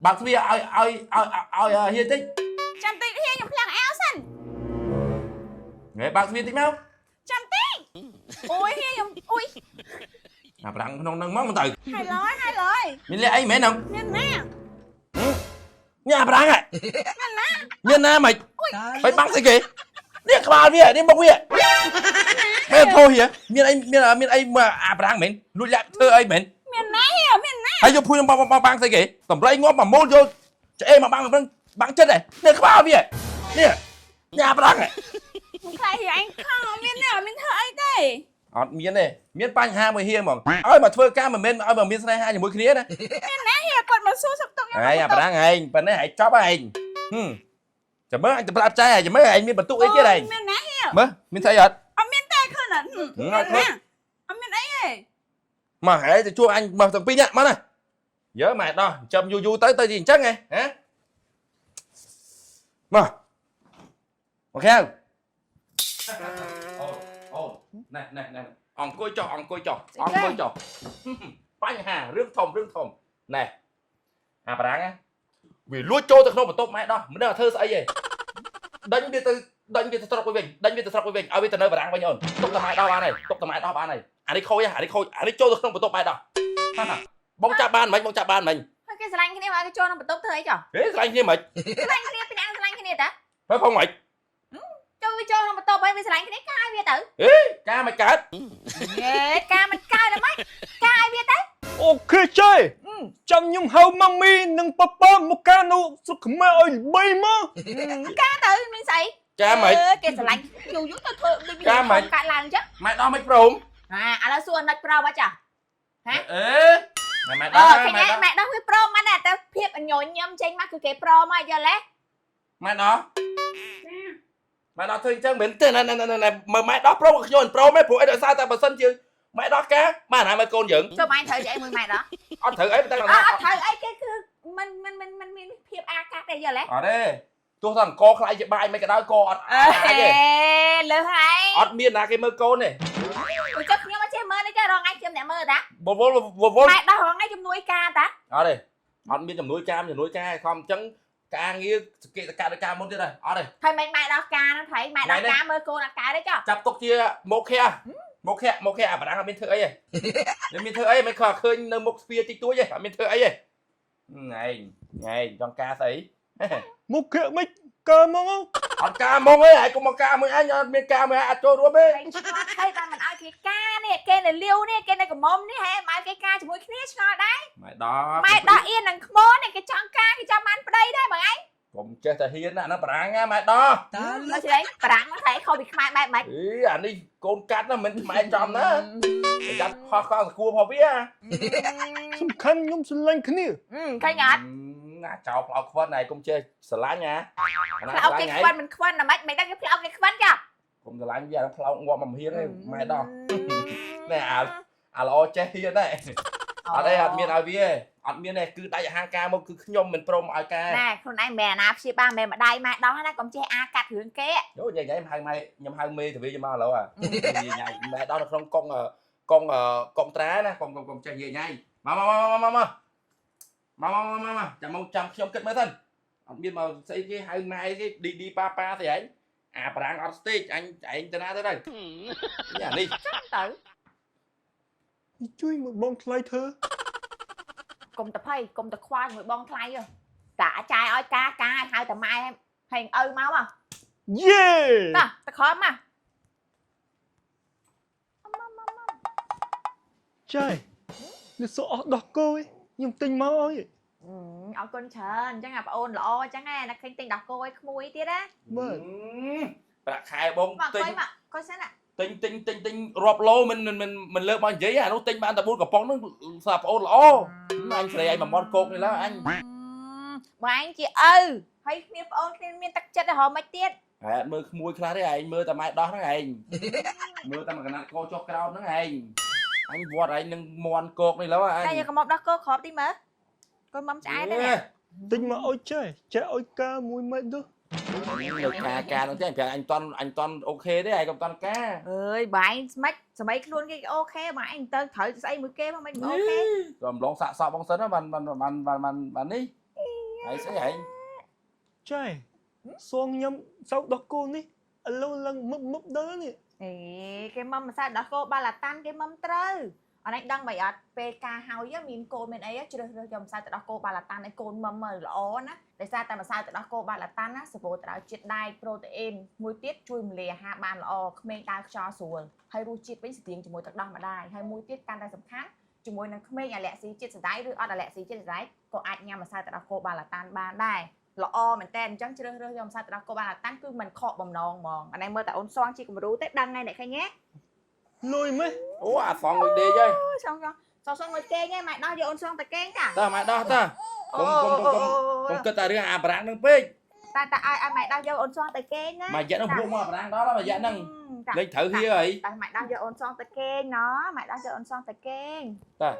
បើកទ្វារឲ្យឲ្យឲ្យឲ្យហៀតិច ចាំតិចហៀខ្ញុំភ្លាំងអាវសិន ហេបើកទ្វារតិចមក ចាំតិចអូយហៀខ្ញុំអូយ អាប្រាំងក្នុងហ្នឹងមកទៅ ហើយឡើយហើយឡើយ មានលះអីមែនហ្នឹង មានណា ញ៉ាប្រាំងហ៎មានណាមិនហើយបាំងស្អីគេនេះក្បាលវានេះមុខវាមែនធោះហៀមានអីមានមានអីមកអាប្រាំងមែនលួចលាក់ធ្វើអីមែន មានណាហៀមានណា ហើយយកភួយខ្ញុំបាំងបាំងស្អីគេតម្រៃងាប់មកមូលយកឆ្អេមកបាំងហ្នឹងបាំងចិត្តហ៎នេះក្បាលវានេះញ៉ាប្រាំងហ៎ ខ្ញុំខ្លាចហៀឯងខំអត់មានទេអត់មានធ្វើអីទេ អត់មានទេមានបញ្ហាមួយហៀហ្មងឲ្យមកធ្វើការមិនមែនឲ្យមកមានស្នេហាជាមួយគ្នាណា មានណាហៀគាត់មកសួរសុខទុក្ខខ្ញុំ ហើយអាប្រាំងឯងប៉ុណ្ណេះឯងចប់ហើយឯងហឹមចាំមើលអញទៅប្រាប់ចែឯងចាំមើលឯងមានបន្ទុកអីទៀតឯង មានណាហៀ មើលមានស្អីអត់ អត់មានទេឃើញអត់ អត់ឃើញ អត់មានអីទេ មកហែទៅជួបអញមកទាំងពីរនាក់មកណាយើម៉ែដោះចាំយូរយូរទៅទៅជាអញ្ចឹងហ៎ហ៎មកអូខេអូអូណែណែណែអង្គុយចុះអង្គុយចុះអង្គុយចុះបញ្ហារឿងធំរឿងធំណែអាប្រាំងវាលួចចូលទៅក្នុងបន្ទប់ម៉ែដោះមិនដឹងធ្វើស្អីទេដេញវាទៅដេញវាទៅស្រុកវិញដេញវាទៅស្រុកវិញឲ្យវាទៅនៅបារាំងវិញអូនទុកតែម៉ែដោះបានហើយទុកតែម៉ែដោះបានហើយអានេះខូចអានេះខូចអានេះចូលទៅក្នុងបន្ទប់ម៉ែដោះបងចាប់បានមិនបងចាប់បានមិន ហើយគេស្រឡាញ់គ្នាមកគេចូលក្នុងបន្ទប់ធ្វើអីចុះ ហេស្រឡាញ់គ្នាមិន ស្រឡាញ់គ្នាពីណាស្រឡាញ់គ្នាតា ហើយផងមិន ចូលវាចូលក្នុងបន្ទប់ហើយវាស្រឡាញ់គ្នាកាយវាទៅ ការមិនកើត យេការមិនកើតហ្មងកាយវាទៅ OK ចែចាំខ្ញុំហៅម៉ាមីនិងប៉ាប៉ាមកកានៅស្រុកខ្មែរឲ្យល្បីមក ការទៅមានស្អី ការមិន គេស្រឡាញ់យូរយូរទៅធ្វើដូចវាកាត់ឡើងអញ្ចឹង ម៉ែដោះមិនព្រម អាឥឡូវសួរណុចប្រមអត់ចា អេម៉ែដោះ អឺឃើញទេម៉ែដោះវាព្រមមកដែរតែភាពញញឹមចេញមកគឺគេព្រមហើយយល់ទេ ម៉ែដោះម៉ែដោះធ្វើអញ្ចឹងមិនទេណែណែណែមើលម៉ែដោះព្រមក៏ខ្ញុំមិនព្រមទេព្រោះអីដោយសារតែបើសិនជាម៉ែដោះការបានណាមើលកូនយើង ចូលម៉ែត្រូវអីមួយម៉ែដោះ អត់ត្រូវអីតែ អត់ត្រូវអីគេគឺមិនមិនមិនមិនមានភាពអាកាសទេយល់ទេ អត់ទេទោះតែអង្គខ្លាយជាបាយមិនក៏ដោយកអត់ អេលើហើយ អត់មានណាគេមើលកូនទេ ចុះខ្ញុំអត់ចេះមើលទេចារងថ្ងៃខ្ញុំអ្នកមើលតា វវវវ ម៉ែដោះរងថ្ងៃជំនួយការតា អត់ទេអត់មានជំនួយការជំនួយការខំអញ្ចឹងការងារសកិសកដោយការមុនទៀតហើយអត់ទេ ហើយមិនម៉ែដោះការហ្នឹងថៃម៉ែដោះការមើលកូនអត់ការទេចុះ ចាប់ទុកជាមកខៈមកខៈមកខៈអាបារាំងអត់មានធ្វើអីទេមិនមានធ្វើអីមិនខកឃើញនៅមុខស្ពាតិចតួចទេអត់មានធ្វើអីទេថ្ងៃថ្ងៃចង់ការស្អី មកខែមិនកើមក អត់ការហ្មងទេឯងកុំមកការមួយអញអត់មានការមួយអត់ចូលរួមទេ ហើយឆ្ងល់ហើយបានមិនឲ្យគេការនេះគេនៅលាវនេះគេនៅកំមុំនេះហេមិនឲ្យគេការជាមួយគ្នាឆ្ងល់ដែរ ម៉ែដល់ ម៉ែដោះអៀននឹងខ្មោនេះគេចង់ការគេចង់បានប្តីដែរបងឯង កុំចេះតែហ៊ានណាហ្នឹងបារាំងណាម៉ែដោះ មើលស្អីបារាំងមកតែខុសពីខ្មែរបែបម៉េច អីអានេះកូនកាត់ណាមិនខ្មែរចំណាប្រយ័ត្នផោះកង់សគួរផងវា សំខាន់ខ្ញុំស្រឡាញ់គ្នា ឃើញអត់ ណាចោលផ្លោកខ្វិនឯងកុំចេះស្រឡាញ់ណា ផ្លោកគេខ្វិនមិនខ្វិនណាម៉េចមិនដឹងគេផ្លោកគេខ្វិនចា កុំស្រឡាញ់វាអាផ្លោកងាប់មកមហៀងឯងម៉ែដោះណែអាអាល្អចេះហ៊ានដែរអត់ទេអត់មានឲ្យវាទេអត់មានទេគឺដាច់អាហារការមកគឺខ្ញុំមិនព្រមឲ្យការ ណែខ្លួនឯងមិនមែនអាណាព្យាបាលមិនមែនម្ដាយម៉ែដោះណាកុំចេះអាកាត់រឿងគេ យោញ៉ៃញ៉ៃហៅម៉ែខ្ញុំហៅមេទៅវាមកឥឡូវអាញ៉ៃម៉ែដោះនៅក្នុងកងកងកងត្រាណាកុំកុំកុំចេះញ៉ៃញ៉ៃមកមកមកមកមកមកមកមកមកចាំមកចាំខ្ញុំគិតមើលសិនអត់មានមកស្អីគេហៅម៉ែគេឌីឌីប៉ាប៉ាស្អីឯងអាប្រាំងអត់ស្ទេកអញឯងទៅណាទៅទៅនេះអានេះ ចាំទៅ ជួយមកបងថ្លៃធ្វើ កុំតភ័យកុំតខ្វល់ជាមួយបងថ្លៃតាចាយឲ្យការការឲ្យហៅតែម៉ែហើយឪមក យេ តាតខំមក ចែនេះសក់អស់ដោះគោខ្ញុំទិញមកឲ្យ អរគុណច្រើនអញ្ចឹងអាប្អូនល្អអញ្ចឹងណាឃើញទិញដោះគោឲ្យក្មួយទៀតណា បាទ ប្រាក់ខែបង មក ទិញ អង្គុយមកអង្គុយសិនណា ទិញទិញទិញទិញរាប់ឡូមិនមិនមិនលើកមកនិយាយអានោះទិញបានតែ4កំប៉ុងហ្នឹងស្រាប់ប្អូនល្អអញស្រីឯងមួយមាត់គោកនេះឡើយអញ បើឯងជាឪហើយគ្មានប្អូនគ្នាមានទឹកចិត្តហៅមិនទៀត ហើយអត់មើលក្មួយខ្លះទេឯងមើលតែម៉ែដោះហ្នឹងឯងមើលតែមួយកណាត់កោចុះក្រោមហ្នឹងឯងអញវត្តឯងនឹងមន់គោកនេះឡើយអញ តែយកកំបដោះគោគ្រាប់ទីមើលកូនមុំឆ្អែតទេ ទិញមកឲ្យចែចែឲ្យការមួយម៉េចទៅ នៅការការហ្នឹងទេអញប្រាប់អញតន់អញតន់អូខេទេឯងកុំតន់ការ អើយបើឯងស្មិចសម័យខ្លួនគេអូខេបើឯងទៅត្រូវស្អីមួយគេមកមិនអូខេ រំលងសាក់សក់បងសិនបានបានបានបានបាននេះ ហើយស្អីហែង ចែសងញ៉ាំសៅដោះគោនេះឥឡូវឡើងមឹបមឹបដល់នេះ អេគេមកម្សៅដោះគោបាឡាតាន់គេមមត្រូវអនឯងដឹងមិនអត់ពេលការហើយមានកូនមានអីជ្រើសរើសយកម្សៅទឹកដោះគោបាឡាតាន់ឲ្យកូនមមមើលល្អណាដោយសារតែម្សៅទឹកដោះគោបាឡាតាន់ណាសម្បូរទៅដោយជាតិដែកប្រូតេអ៊ីនមួយទៀតជួយរំលាយអាហារបានល្អក្មេងដើរខ្យល់ស្រួលហើយរសជាតិវិញស្ទៀងជាមួយទឹកដោះម្ដាយហើយមួយទៀតកាន់តែសំខាន់ជាមួយនឹងក្មេងអាឡែស៊ីជាតិសណ្តែកឬអត់អាឡែស៊ីជាតិសណ្តែកក៏អាចញ៉ាំម្សៅទឹកដោះគោបាឡាតាន់បានដែរល្អមែនតើអញ្ចឹងជ្រើសរើសយកម្សៅទឹកដោះគោបាឡាតាន់គឺមិនខកបំណងហ្មងអានេះមើលតែអូនសងជាគំរូទេដឹងហើយអ្នកឃើញទេ លុយម៉េះ អូអាសងលុយដេកហើយ អូសងសងសងសងងុយគេងឯងម៉ែដោះយកអូនសងទៅគេងតា តើម៉ែដោះតើកុំកុំកុំកុំកុំគិតតែរឿងអាបារាំងហ្នឹងពេក តែតែឲ្យឲ្យម៉ែដោះយកអូនសងទៅគេងណា មួយរយៈហ្នឹងពួកមកអាបារាំងដល់ហើយមួយរយៈហ្នឹង តា លេចត្រូវហៀអី តែម៉ែដោះយកអូនសងទៅគេងណម៉ែដោះយកអូនសងទៅគេង តា